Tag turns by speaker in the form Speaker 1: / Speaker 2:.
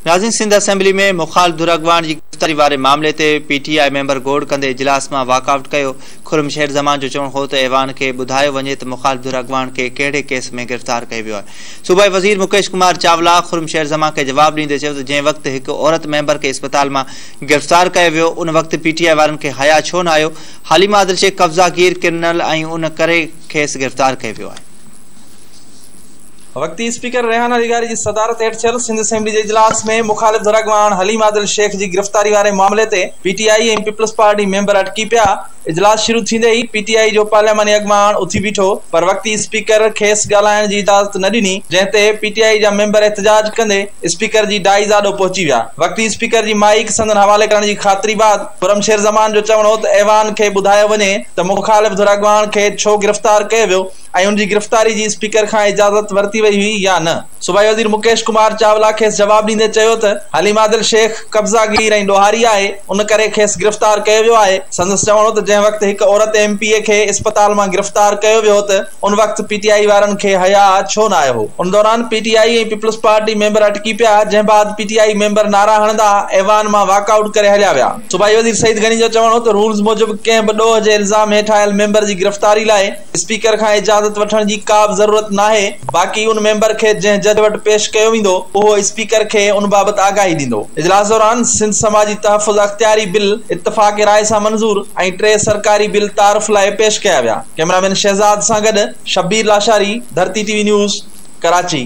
Speaker 1: ناظرين سنڌ اسيمبلي ۾ مخالف ڌر اڳواڻ جي گرفتاري واري معاملي تي پي ٽي I member گوڙ ڪندي اجلاس مان واڪ آئوٽ ڪيو. خرم شير زمان جو چوڻ هو ته ايوان کي ٻڌايو وڃي ته مخالف ڌر اڳواڻ کي ڪهڙي ڪيس ۾ گرفتار ڪيو ويو آهي. صوبائي وزير مڪيش ڪمار چاولا خرم شير زمان کي جواب ڏيندي چيو ته جنهن وقت هڪ عورت ميمبر کي اسپتال مان گرفتار ڪيو ويو ان وقت پي ٽي آء وارن کي حياء ڇو نه آيو، حليمه عادل شيخ قبضه گير ڪرمنل ۽ ان ڪري کيس گرفتار ڪيو ويو آهي.
Speaker 2: وقتي اسپيڪر ريحانه لغاري جي صدارت هيٺ ٿيل سنڌ اسيمبلي جي اجلاس ۾ مخالف ڌر اڳواڻ حليم عادل شيخ جي گرفتاري واري معاملي تي P T I ۽ Peoples Party member اٽڪي پيا. اجلاس شروع ٿيندي ئي پي ٽي آء جو پارلياماني اڳواڻ اٿي بيٺو پر وقتي اسپيڪر کيس ڳالهائڻ جي اجازت نه ڏني جنهن تي پي ٽي آء جا ميمبر احتجاج ڪندي اسپيڪر جي ڊائيز آڏو پهچي ويا. وقتي اسپيڪر جي مائيڪ سندن حوالي ڪرڻ جي خاطري بعد خرم شير زمان جو چوڻ هو ته ايوان کي ٻڌايو وڃي ته مخالف ڌر اڳواڻ کي ڇو گرفتار ڪيو ويو ۽ ان جي گرفتاري جي اسپيڪر کان اجازت ورتي وئي هئي يا نه؟ صوبائي وزير مڪيش ڪمار چاولا کيس جواب ڏيندي چيو ته حليم عادل شيخ قبضه گير ۽ ڏوهاري آهي، ان ڪري کيس گرفتار ڪيو ويو آهي. سندس چوڻ هو ته جنهن وقت هڪ عورت ايم پي اي کي اسپتال مان گرفتار ڪيو ويو ته ان وقت پي ٽي آء وارن کي حياء ڇو نه آيو هو؟ ان دوران P T I ۽ Peoples Party member اٽڪي پيا، جنهن بعد پي ٽي I member نعرا هڻندا ايوان مان واڪ آئوٽ ڪري هليا ويا. صوبائي وزير سعيد غني جو چوڻ هو ته رولز موجب ڪنهن به ڏوهه جي الزام هيٺ آيل ميمبر جي گرفتاري لاء اسپيڪر کان اجازت وٺڻ جي ڪا به ضرورت ناهي، باقي ان ميمبر کي جنهن جج وٽ پيش ڪيو ويندو اهو اسپيڪر کي ان بابت آگاهي ڏيندو. اجلاس دوران سنڌ سماجي تحفظ اختياري بل اتفاق راء سان منظور ۽ ٽي سرڪاري بل تعارف لاء پيش ڪيا ويا. ڪئميرامين شهزاد سان گڏ Shabbir Lashari, Dharti T V news, Karachi.